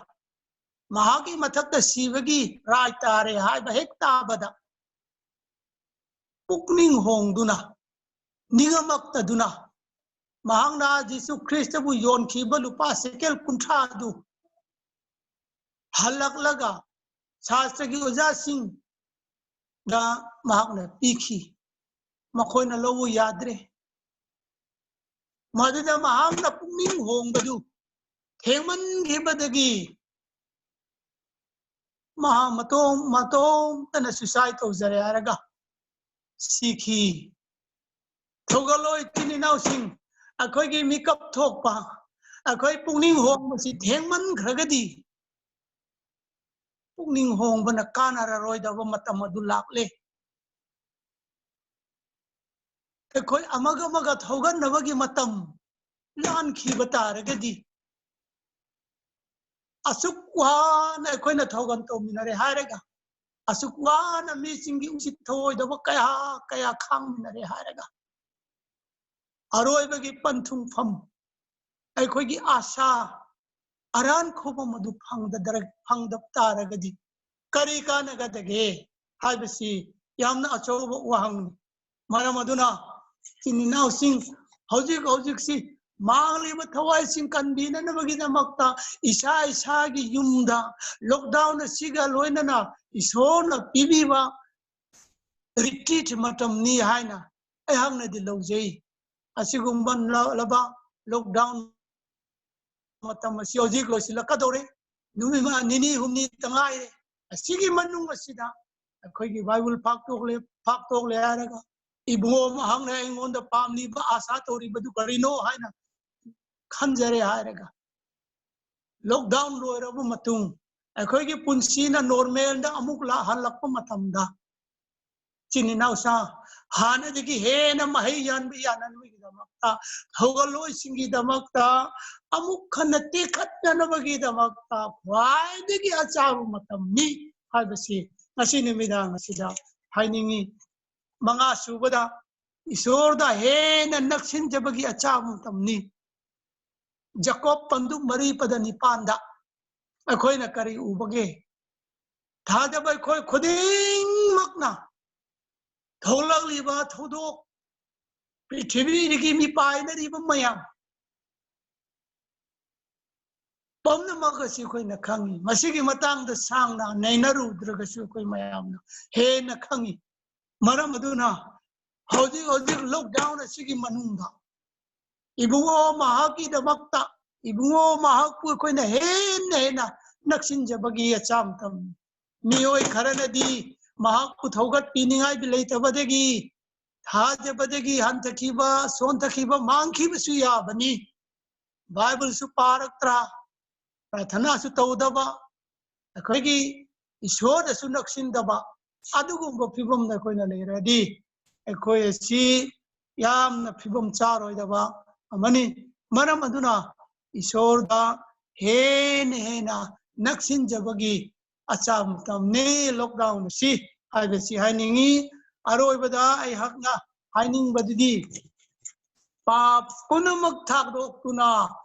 ꯃꯍꯥꯛꯀꯤ ꯃꯊꯛꯇ ꯁꯤꯕꯒꯤ ꯔꯥꯏ ꯇꯥꯔꯦ ꯍꯥꯏꯕ ꯍꯦꯛ ꯇꯥꯕꯗ, ꯄꯨꯛꯅꯤꯡ ꯍꯣꯡꯗꯨꯅ, ꯅꯤꯡꯉꯝꯃꯛꯇꯗꯨꯅ, ꯃꯍꯥꯛꯅ ꯖꯤꯁꯨ ꯈ꯭ꯔꯤꯁꯇꯕꯨ ꯌꯣꯟꯈꯤꯕ ꯂꯨꯄꯥ ꯁꯦꯀꯦꯜ ꯀꯨꯟꯊ꯭ꯔꯥ ꯑꯗꯨ ꯍꯜꯂꯛꯂꯒ ꯁꯥꯁꯇ꯭ꯔꯒꯤ ꯑꯣꯖꯥꯁꯤꯡꯗ ꯃꯍꯥꯛꯅ ꯄꯤꯈꯤ꯫ ꯃꯈꯣꯏꯅ ꯂꯧꯕ ꯌꯥꯗ꯭ꯔꯦ꯫ ꯃꯗꯨꯗ ꯃꯍꯥꯛꯅ ꯄꯨꯛꯅꯤꯡ ꯍꯣꯡꯕꯗꯨ ꯊꯦꯡꯃꯟꯈꯤꯕꯗꯒꯤ ꯃꯍꯥꯛ ꯃꯇꯣꯝ ꯃꯇꯣꯝꯇꯅ suicide ꯇꯧꯖꯔꯦ ꯍꯥꯏꯔꯒ ꯁꯤꯈꯤ꯫ ꯊꯧꯒꯠꯂꯣ ꯏꯆꯤꯟ ꯏꯅꯥꯎꯁꯤꯡ, ꯑꯩꯈꯣꯏꯒꯤ ꯃꯤꯀꯞ ꯊꯣꯛꯄ, ꯑꯩꯈꯣꯏ ꯄꯨꯛꯅꯤꯡ ꯍꯣꯡꯕꯁꯤ ꯊꯦꯡꯃꯟꯈ꯭ꯔꯒꯗꯤ ꯄꯨꯛꯅꯤꯡ ꯍꯣꯡꯕꯅ ꯀꯥꯟꯅꯔꯔꯣꯏꯗꯕ ꯃꯇꯝ ꯑꯗꯨ ꯂꯥꯛꯂꯦ꯫ ꯑꯩꯈꯣꯏ ꯑꯃꯒ ꯑꯃꯒ ꯊꯧꯒꯠꯅꯕꯒꯤ ꯃꯇꯝ ꯂꯥꯟꯈꯤꯕ ꯇꯥꯔꯒꯗꯤ, ꯑꯁꯨꯛ ꯋꯥꯅ ꯑꯩꯈꯣꯏꯅ ꯊꯧꯒꯜ ꯇꯧꯃꯤꯟꯅꯔꯦ ꯍꯥꯏꯔꯒ, ꯑꯁꯨꯛ ꯋꯥꯅ ꯃꯤꯁꯤꯡꯒꯤ ꯎꯁꯤꯠ ꯊꯧꯑꯣꯏꯗꯕ ꯀꯌꯥ ꯀꯌꯥ ꯈꯥꯡꯃꯤꯟꯅꯔꯦ ꯍꯥꯏꯔꯒ, ꯑꯔꯣꯏꯕꯒꯤ ꯄꯟꯊꯨꯡꯐꯝ, ꯑꯩꯈꯣꯏꯒꯤ ꯑꯥꯁꯥ ꯑꯔꯥꯟ ꯈꯨꯕꯝ ꯑꯗꯨ ꯐꯪꯗꯗꯔ-, ꯐꯪꯗꯕ ꯇꯥꯔꯒꯗꯤ ꯀꯔꯤ ꯀꯥꯟꯅꯒꯗꯒꯦ ꯍꯥꯏꯕꯁꯤ ꯌꯥꯝꯅ ꯑꯆꯧꯕ ꯋꯥꯍꯪꯅꯤ꯫ ꯃꯔꯝ ꯑꯗꯨꯅ ꯏꯆꯤꯟ ꯏꯅꯥꯎꯁꯤꯡ, ꯍꯧꯖꯤꯛ ꯍꯧꯖꯤꯛꯁꯤ ꯃꯥꯡꯂꯤꯕ ꯊꯋꯥꯏꯁꯤꯡ ꯀꯟꯕꯤꯅꯅꯕꯒꯤꯗꯃꯛꯇ ꯏꯁꯥ ꯏꯁꯥꯒꯤ ꯌꯨꯝꯗ lockdown ꯑꯁꯤꯒ ꯂꯣꯏꯅꯅ ꯏꯁꯣꯔꯅ ꯄꯤꯕꯤꯕ retreat ꯃꯇꯝꯅꯤ ꯍꯥꯏꯅ ꯑꯩꯍꯥꯛꯅꯗꯤ ꯂꯧꯖꯩ꯫ ꯑꯁꯤꯒꯨꯝꯕ ꯂ-, ꯂꯕ lockdown ꯃꯇꯝ ꯑꯁꯤ ꯍꯧꯖꯤꯛ ꯂꯣꯏꯁꯤꯜꯂꯛꯀꯗꯧꯔꯦ꯫ ꯅꯨꯃꯤꯠ ꯃ-, ꯅꯤꯅꯤ ꯍꯨꯝꯅꯤꯇ ꯉꯥꯏꯔꯦ꯫ ꯑꯁꯤꯒꯤ ꯃꯅꯨꯡ ꯑꯁꯤꯗ ꯑꯩꯈꯣꯏꯒꯤ ꯕꯥꯏꯕꯜ ꯐꯥꯛꯇꯣꯛꯂꯦ, ꯐꯥꯛꯇꯣꯛꯂꯦ ꯍꯥꯏꯔꯒ ꯏꯕꯨꯡꯉꯣ ꯑꯃ ꯍꯪꯅ ꯑꯩꯉꯣꯟꯗ ꯄꯥꯝꯂꯤꯕ ꯑꯥꯁꯥ ꯇꯧꯔꯤꯕꯗꯨ ꯀꯔꯤꯅꯣ ꯍꯥꯏꯅ ꯈꯟꯖꯔꯦ ꯍꯥꯏꯔꯒ, lockdown ꯂꯣꯏꯔꯕ ꯃꯇꯨꯡ ꯑꯩꯈꯣꯏꯒꯤ ꯄꯨꯟꯁꯤꯅ normalꯗ ꯑꯃꯨꯛ ꯂꯥꯛꯍꯜꯂꯛꯄ ꯃꯇꯝꯗ, ꯏꯆꯤꯟ ꯏꯅꯥꯎꯁꯥ, ꯍꯥꯟꯅꯗꯒꯤ ꯍꯦꯟꯅ ꯃꯍꯩ ꯌꯥꯟꯕ ꯌꯥꯅꯅꯕꯒꯤꯗꯃꯛꯇ, ꯍꯧꯒꯠꯂꯣꯏꯁꯤꯡꯒꯤꯗꯃꯛꯇ, ꯑꯃꯨꯛ ꯍꯟꯅ ꯇꯦꯛꯈꯠꯅꯅꯕꯒꯤꯗꯃꯛꯇ ꯈ꯭ꯋꯥꯏꯗꯒꯤ ꯑꯆꯥꯕ ꯃꯇꯝꯅꯤ ꯍꯥꯏꯕꯁꯤ ꯉꯁꯤ ꯅꯨꯃꯤꯗꯥꯡ ꯑꯁꯤꯗ ꯍꯥꯏꯅꯤꯡꯏ꯫ ꯃꯉꯥ ꯁꯨꯕꯗ, ꯏꯁꯣꯔꯗ ꯍꯦꯟꯅ ꯅꯛꯁꯤꯟꯖꯕꯒꯤ ꯑꯆꯥꯕ ꯃꯇꯝꯅꯤ꯫ ꯖꯀꯣꯕ ꯄꯟꯗꯨꯞ ꯃꯔꯤ ꯄꯗ ꯅꯤꯄꯥꯟꯗ ꯑꯩꯈꯣꯏꯅ ꯀꯔꯤ ꯎꯕꯒꯦ? ꯊꯥꯖꯕ ꯑꯩꯈꯣꯏ ꯈꯨꯗꯤꯡꯃꯛꯅ ꯊꯣꯛꯂꯛꯂꯤꯕ ꯊꯧꯗꯣꯛ, ꯄ꯭ꯔꯤꯊꯤꯕꯤꯒꯤ ꯃꯤꯄꯥꯏꯅꯔꯤꯕ ꯃꯌꯥꯝ ꯄꯨꯝꯅꯃꯛ ꯑꯁꯤ ꯑꯩꯈꯣꯏꯅ ꯈꯪꯉꯤ꯫ ꯃꯁꯤꯒꯤ ꯃꯇꯥꯡꯗ ꯁꯥꯡꯅ ꯅꯩꯅꯔꯨꯗ꯭ꯔꯒꯁꯨ ꯑꯩꯈꯣꯏ ꯃꯌꯥꯝꯅ ꯍꯦꯟꯅ ꯈꯪꯉꯤ꯫ ꯃꯔꯝ ꯑꯗꯨꯅ ꯍꯧꯖꯤꯛ ꯍꯧꯖꯤꯛ ꯂꯣꯛꯗꯥꯎꯟ ꯑꯁꯤꯒꯤ ꯃꯅꯨꯡꯗ ꯏꯕꯨꯡꯉꯣ ꯃꯍꯥꯛꯀꯤꯗꯃꯛꯇ, ꯏꯕꯨꯡꯉꯣ ꯃꯍꯥꯛꯄꯨ ꯑꯩꯈꯣꯏꯅ ꯍꯦꯟꯅ ꯍꯦꯟꯅ ꯅꯛꯁꯤꯟꯖꯕꯒꯤ ꯑꯆꯥꯝꯇꯝ꯫ ꯃꯤꯑꯣꯏ ꯈꯔꯅꯗꯤ ꯃꯍꯥꯛꯄꯨ ꯊꯧꯒꯠꯄꯤꯅꯤꯡꯉꯥꯏ ꯂꯩꯇꯕꯗꯒꯤ, ꯊꯥꯖꯕꯗꯒꯤ ꯍꯟꯊꯈꯤꯕ, ꯁꯣꯟꯊꯈꯤꯕ, ꯃꯥꯡꯈꯤꯕꯁꯨ ꯌꯥꯕꯅꯤ꯫ ꯕꯥꯏꯕꯜꯁꯨ ꯄꯥꯔꯛꯇ꯭ꯔꯥ, ꯄ꯭ꯔꯥꯊꯅꯥꯁꯨ ꯇꯧꯗꯕ, ꯑꯩꯈꯣꯏꯒꯤ ꯏꯁꯣꯔꯗꯁꯨ ꯅꯛꯁꯤꯟꯗꯕ, ꯑꯗꯨꯒꯨꯝꯕ ꯐꯤꯕꯝꯗ ꯑꯩꯈꯣꯏꯅ ꯂꯩꯔꯗꯤ ꯑꯩꯈꯣꯏ ꯑꯁꯤ ꯌꯥꯝꯅ ꯐꯤꯕꯝ ꯆꯥꯔꯣꯏꯗꯕ ꯑꯃꯅꯤ꯫ ꯃꯔꯝ ꯑꯗꯨꯅ ꯏꯁꯣꯔꯗ ꯍꯦꯟꯅ ꯍꯦꯟꯅ ꯅꯛꯁꯤꯟꯖꯕꯒꯤ ꯑꯆꯥ ꯃꯇꯝꯅꯤ ꯂꯣꯛꯗꯥꯎꯟ ꯑꯁꯤ ꯍꯥꯏꯕꯁꯤ ꯍꯥꯏꯅꯤꯡꯏ꯫ ꯑꯔꯣꯏꯕꯗ ꯑꯩꯍꯥꯛꯅ ꯍꯥꯏꯅꯤꯡꯕꯗꯨꯗꯤ ꯄꯥꯞ ꯄꯨꯝꯅꯃꯛ ꯊꯥꯗꯣꯛꯇꯨꯅ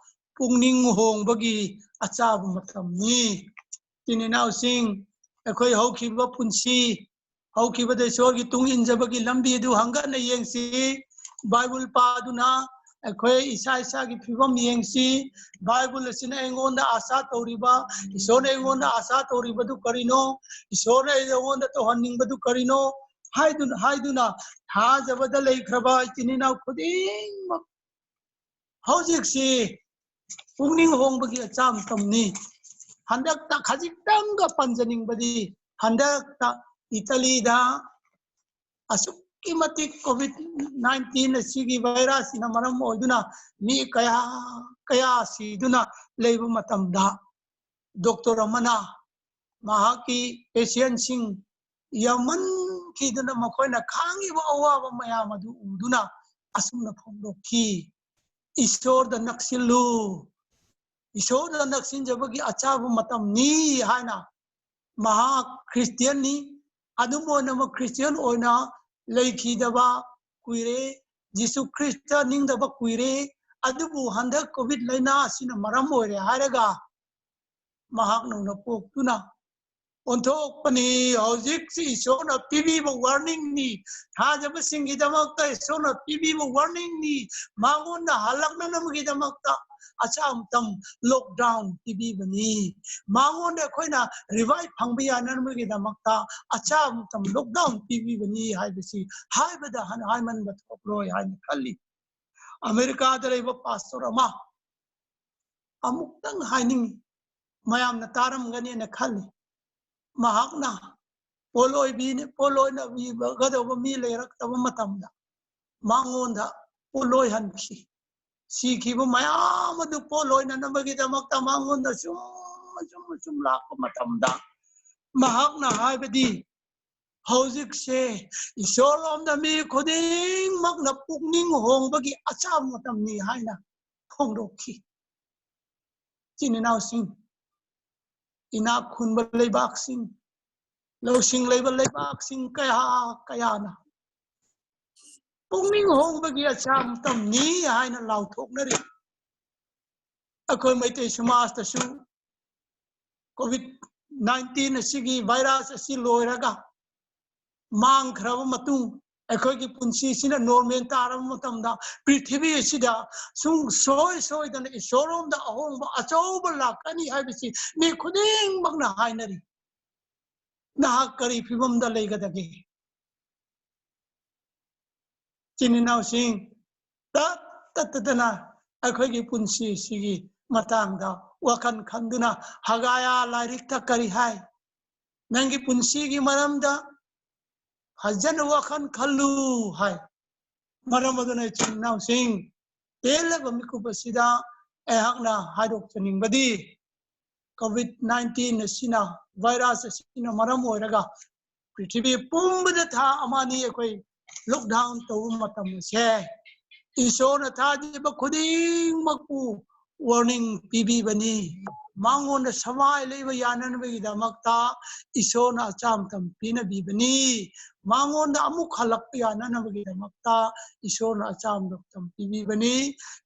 ꯄꯨꯛꯅꯤꯡ ꯍꯣꯡꯕꯒꯤ ꯑꯆꯥꯕ ꯃꯇꯝꯅꯤ꯫ ꯏꯆꯤꯟ ꯏꯅꯥꯎꯁꯤꯡ, ꯑꯩꯈꯣꯏ ꯍꯧꯈꯤꯕ ꯄꯨꯟꯁꯤ, ꯍꯧꯈꯤꯕꯗ ꯏꯁꯣꯔꯒꯤ ꯇꯨꯡ ꯏꯟꯖꯕꯒꯤ ꯂꯝꯕꯤ ꯑꯗꯨ ꯍꯪꯒꯠꯅ ꯌꯦꯡꯁꯤ꯫ ꯕꯥꯏꯕꯜ ꯄꯥꯗꯨꯅ ꯑꯩꯈꯣꯏ ꯏꯁꯥ ꯏꯁꯥꯒꯤ ꯐꯤꯕꯝ ꯌꯦꯡꯁꯤ꯫ ꯕꯥꯏꯕꯜ ꯑꯁꯤꯅ ꯑꯩꯉꯣꯟꯗ ꯑꯥꯁꯥ ꯇꯧꯔꯤꯕ, ꯏꯁꯣꯔꯅ ꯑꯩꯉꯣꯟꯗ ꯑꯥꯁꯥ ꯇꯧꯔꯤꯕꯗꯨ ꯀꯔꯤꯅꯣ? ꯏꯁꯣꯔꯅ ꯑꯩꯉꯣꯟꯗ ꯇꯧꯍꯟꯅꯤꯡꯕꯗꯨ ꯀꯔꯤꯅꯣ? ꯍꯥꯏꯗꯨꯅ, ꯍꯥꯏꯗꯨꯅ ꯊꯥꯖꯕꯗ ꯂꯩꯈ꯭ꯔꯕ ꯏꯆꯤꯟ ꯏꯅꯥꯎ ꯈꯨꯗꯤꯡꯃꯛ ꯍꯧꯖꯤꯛꯁꯤ ꯄꯨꯛꯅꯤꯡ ꯍꯣꯡꯕꯒꯤ ꯑꯆꯥꯝꯇꯝꯅꯤ꯫ ꯍꯟꯗꯛꯇ ꯈꯖꯤꯛꯇꯪꯒ ꯄꯟꯖꯅꯤꯡꯕꯗꯤ, ꯍꯟꯗꯛꯇ ꯏꯇꯥꯂꯤꯗ ꯑꯁꯨꯛꯀꯤ ꯃꯇꯤꯛ ꯀꯣꯚꯤꯗ ꯅꯥꯏꯟꯇꯤꯟ ꯑꯁꯤꯒꯤ ꯚꯥꯏꯔꯁꯁꯤꯅ ꯃꯔꯝ ꯑꯣꯏꯗꯨꯅ ꯃꯤ ꯀꯌꯥ ꯀꯌꯥ ꯁꯤꯗꯨꯅ ꯂꯩꯕ ꯃꯇꯝꯗ, ꯗꯣꯛꯇꯔ ꯑꯃꯅ ꯃꯍꯥꯛꯀꯤ ꯄꯦꯁꯦꯟꯁꯤꯡ ꯌꯥꯝꯃꯟꯈꯤꯗꯨꯅ ꯃꯈꯣꯏꯅ ꯈꯥꯡꯉꯤꯕ ꯑꯋꯥꯕ ꯃꯌꯥꯝ ꯑꯗꯨ ꯎꯗꯨꯅ ꯑꯁꯨꯝꯅ ꯐꯣꯡꯗꯣꯛꯈꯤ, "ꯏꯁꯣꯔꯗ ꯅꯛꯁꯤꯜꯂꯨ, ꯏꯁꯣꯔꯗ ꯅꯛꯁꯤꯟꯖꯕꯒꯤ ꯑꯆꯥꯕ ꯃꯇꯝꯅꯤ" ꯍꯥꯏꯅ꯫ ꯃꯍꯥꯛ ꯈ꯭ꯔꯤꯁꯇꯤꯌꯥꯟꯅꯤ꯫ ꯑꯗꯨꯝ ꯑꯣꯏꯅꯃꯛ ꯈ꯭ꯔꯤꯁꯇꯤꯌꯥꯟ ꯑꯣꯏꯅ ꯂꯩꯈꯤꯗꯕ ꯀꯨꯏꯔꯦ꯫ ꯖꯤꯁꯨ ꯈ꯭ꯔꯤꯁꯇ ꯅꯤꯡꯗꯕ ꯀꯨꯏꯔꯦ꯫ ꯑꯗꯨꯕꯨ ꯍꯟꯗꯛ ꯀꯣꯚꯤꯗ ꯂꯥꯏꯅꯥ ꯑꯁꯤꯅ ꯃꯔꯝ ꯑꯣꯏꯔꯦ ꯍꯥꯏꯔꯒ ꯃꯍꯥꯛ ꯅꯧꯅ ꯄꯣꯛꯇꯨꯅ ꯑꯣꯟꯊꯣꯛꯄꯅꯤ꯫ ꯍꯧꯖꯤꯛꯁꯤ ꯏꯁꯣꯔꯅ ꯄꯤꯕꯤꯕ ꯋꯥꯔꯅꯤꯡꯅꯤ꯫ ꯊꯥꯖꯕꯁꯤꯡꯒꯤꯗꯃꯛꯇ ꯏꯁꯣꯔꯅ ꯄꯤꯕꯤꯕ ꯋꯥꯔꯅꯤꯡꯅꯤ꯫ ꯃꯉꯣꯟꯗ ꯍꯜꯂꯛꯅꯅꯕꯒꯤꯗꯃꯛꯇ ꯑꯆꯥ ꯃꯇꯝ ꯂꯣꯛꯗꯥꯎꯟ ꯄꯤꯕꯤꯕꯅꯤ꯫ ꯃꯉꯣꯟꯗ ꯑꯩꯈꯣꯏꯅ ꯔꯤꯚꯥꯏꯚ ꯐꯪꯕ ꯌꯥꯅꯅꯕꯒꯤꯗꯃꯛꯇ ꯑꯆꯥ ꯃꯇꯝ ꯂꯣꯛꯗꯥꯎꯟ ꯄꯤꯕꯤꯕꯅꯤ ꯍꯥꯏꯕꯁꯤ ꯍꯥꯏꯕꯗ ꯍꯟ-, ꯍꯥꯏꯃꯟꯕ ꯊꯣꯛꯂꯣꯏ ꯍꯥꯏꯅ ꯈꯜꯂꯤ꯫ ꯑꯃꯦꯔꯤꯀꯥꯗ ꯂꯩꯕ ꯄꯥꯁꯇꯣꯔ ꯑꯃ ꯑꯃꯨꯛꯇꯪ ꯍꯥꯏꯅꯤꯡꯉꯤ, ꯃꯌꯥꯝꯅ ꯇꯥꯔꯝꯒꯅꯦꯅ ꯈꯜꯂꯤ꯫ ꯃꯍꯥꯛꯅ ꯄꯣꯠꯂꯣꯏꯕꯤꯅ, ꯄꯣꯠꯂꯣꯏꯅꯕꯤꯒꯗꯧꯕ ꯃꯤ ꯂꯩꯔꯛꯇꯕ ꯃꯇꯝꯗ ꯃꯉꯣꯟꯗ ꯄꯣꯠꯂꯣꯏꯍꯟꯈꯤ꯫ ꯁꯤꯈꯤꯕ ꯃꯌꯥꯝ ꯑꯗꯨ ꯄꯣꯠꯂꯣꯏꯅꯅꯕꯒꯤꯗꯃꯛꯇ ꯃꯉꯣꯟꯗ ꯁꯨꯝ, ꯁꯨꯝ, ꯁꯨꯝ ꯂꯥꯛꯄ ꯃꯇꯝꯗ ꯃꯍꯥꯛꯅ ꯍꯥꯏꯕꯗꯤ, "ꯍꯧꯖꯤꯛꯁꯦ ꯏꯁꯣꯔꯂꯣꯝꯗ ꯃꯤ ꯈꯨꯗꯤꯡꯃꯛꯅ ꯄꯨꯛꯅꯤꯡ ꯍꯣꯡꯕꯒꯤ ꯑꯆꯥ ꯃꯇꯝꯅꯤ" ꯍꯥꯏꯅ ꯐꯣꯡꯗꯣꯛꯈꯤ꯫ ꯏꯆꯤꯟ ꯏꯅꯥꯎꯁꯤꯡ, ꯏꯅꯥꯛ ꯈꯨꯟꯕ ꯂꯩꯕꯥꯛꯁꯤꯡ, ꯂꯧꯁꯤꯡ ꯂꯩꯕ ꯂꯩꯕꯥꯛꯁꯤꯡ ꯀꯌꯥ ꯀꯌꯥꯅ ꯄꯨꯛꯅꯤꯡ ꯍꯣꯡꯕꯒꯤ ꯑꯆꯥ ꯃꯇꯝꯅꯤ ꯍꯥꯏꯅ ꯂꯥꯎꯊꯣꯛꯅꯔꯤ꯫ ꯑꯩꯈꯣꯏ ꯃꯩꯇꯩ ꯁꯃꯥꯖꯇꯁꯨ ꯀꯣꯚꯤꯗ ꯅꯥꯏꯟꯇꯤꯟ ꯑꯁꯤꯒꯤ ꯚꯥꯏꯔꯁ ꯑꯁꯤ ꯂꯣꯏꯔꯒ ꯃꯥꯡꯈ꯭ꯔꯕ ꯃꯇꯨꯡ, ꯑꯩꯈꯣꯏꯒꯤ ꯄꯨꯟꯁꯤꯁꯤꯅ ꯅꯣꯔꯃꯦꯜ ꯇꯥꯔꯕ ꯃꯇꯝꯗ, ꯄ꯭ꯔꯤꯊꯤꯕꯤ ꯑꯁꯤꯗ ꯁꯨꯡꯁꯣꯏ ꯁꯣꯏꯗꯅ ꯏꯁꯣꯔꯔꯣꯝꯗ ꯑꯍꯣꯡꯕ ꯑꯆꯧꯕ ꯂꯥꯛꯀꯅꯤ ꯍꯥꯏꯕꯁꯤ ꯃꯤ ꯈꯨꯗꯤꯡꯃꯛꯅ ꯍꯥꯏꯅꯔꯤ꯫ ꯅꯍꯥꯛ ꯀꯔꯤ ꯐꯤꯕꯝꯗ ꯂꯩꯒꯗꯒꯦ? ꯏꯆꯤꯟ ꯏꯅꯥꯎꯁꯤꯡ, ꯇꯠ ꯇꯠꯇꯗꯅ ꯑꯩꯈꯣꯏꯒꯤ ꯄꯨꯟꯁꯤꯁꯤꯒꯤ ꯃꯇꯥꯡꯗ ꯋꯥꯈꯜ ꯈꯟꯗꯨꯅ, ꯍꯒꯥꯌꯥ ꯂꯥꯏꯔꯤꯛꯇ ꯀꯔꯤ ꯍꯥꯏ? "ꯅꯪꯒꯤ ꯄꯨꯟꯁꯤꯒꯤ ꯃꯔꯝꯗ ꯐꯖꯅ ꯋꯥꯈꯜ ꯈꯜꯂꯨ" ꯍꯥꯏ꯫ ꯃꯔꯝ ꯑꯗꯨꯅ ꯏꯆꯤꯟ ꯏꯅꯥꯎꯁꯤꯡ, ꯇꯦꯜꯂꯕ ꯃꯤꯀꯨꯞ ꯑꯁꯤꯗ ꯑꯩꯍꯥꯛꯅ ꯍꯥꯏꯗꯣꯛꯆꯅꯤꯡꯕꯗꯤ, ꯀꯣꯚꯤꯗ ꯅꯥꯏꯟꯇꯤꯟ ꯑꯁꯤꯅ, ꯚꯥꯏꯔꯁ ꯑꯁꯤꯅ ꯃꯔꯝ ꯑꯣꯏꯔꯒ ꯄ꯭ꯔꯤꯊꯤꯕꯤ ꯄꯨꯝꯕꯗ ꯊꯥ ꯑꯃ ꯑꯅꯤ ꯑꯩꯈꯣꯏ ꯂꯣꯛꯗꯥꯎꯟ ꯇꯧꯕ ꯃꯇꯝ ꯑꯁꯦ, ꯏꯁꯣꯔꯅ ꯊꯥꯖꯕ ꯈꯨꯗꯤꯡꯃꯛꯄꯨ ꯋꯥꯔꯅꯤꯡ ꯄꯤꯕꯤꯕꯅꯤ꯫ ꯃꯉꯣꯟꯗ ꯁꯃꯥꯏ ꯂꯩꯕ ꯌꯥꯅꯅꯕꯒꯤꯗꯃꯛꯇ ꯏꯁꯣꯔꯅ ꯑꯆꯥꯝꯇꯝ ꯄꯤꯅꯕꯤꯕꯅꯤ꯫ ꯃꯉꯣꯟꯗ ꯑꯃꯨꯛ ꯍꯜꯂꯛꯄ ꯌꯥꯅꯅꯕꯒꯤꯗꯃꯛꯇ ꯏꯁꯣꯔꯅ ꯑꯆꯥꯝꯇꯝ ꯄꯤꯕꯤꯕꯅꯤ꯫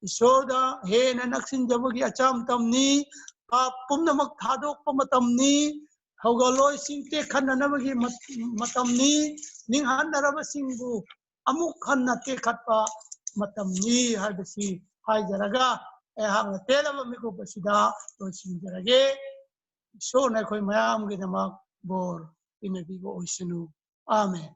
ꯏꯁꯣꯔꯗ ꯍꯦꯟꯅ ꯅꯛꯁꯤꯟꯖꯕꯒꯤ ꯑꯆꯥꯝꯇꯝꯅꯤ꯫ ꯄꯥꯞ ꯄꯨꯝꯅꯃꯛ ꯊꯥꯗꯣꯛꯄ ꯃꯇꯝꯅꯤ꯫ ꯍꯧꯒꯠꯂꯣꯏꯁꯤꯡ ꯇꯦꯛꯈꯠꯅꯅꯕꯒꯤ ꯃꯠ-, ꯃꯇꯝꯅꯤ꯫ ꯅꯤꯡꯍꯟꯅꯔꯕꯁꯤꯡꯕꯨ ꯑꯃꯨꯛ ꯍꯟꯅ ꯇꯦꯛꯈꯠꯄ ꯃꯇꯝꯅꯤ ꯍꯥꯏꯕꯁꯤ ꯍꯥꯏꯖꯔꯒ ꯑꯩꯍꯥꯛꯅ ꯇꯦꯜꯂꯕ ꯃꯤꯀꯨꯞ ꯑꯁꯤꯗ ꯂꯣꯏꯁꯤꯟꯖꯔꯒꯦ꯫ ꯏꯁꯣꯔꯅ ꯑꯩꯈꯣꯏ ꯃꯌꯥꯝꯒꯤꯗꯃꯛ ꯕꯣꯔ ꯄꯤꯅꯕꯤꯕ ꯑꯣꯏꯁꯅꯨ꯫ ꯑꯥꯃꯦꯟ꯫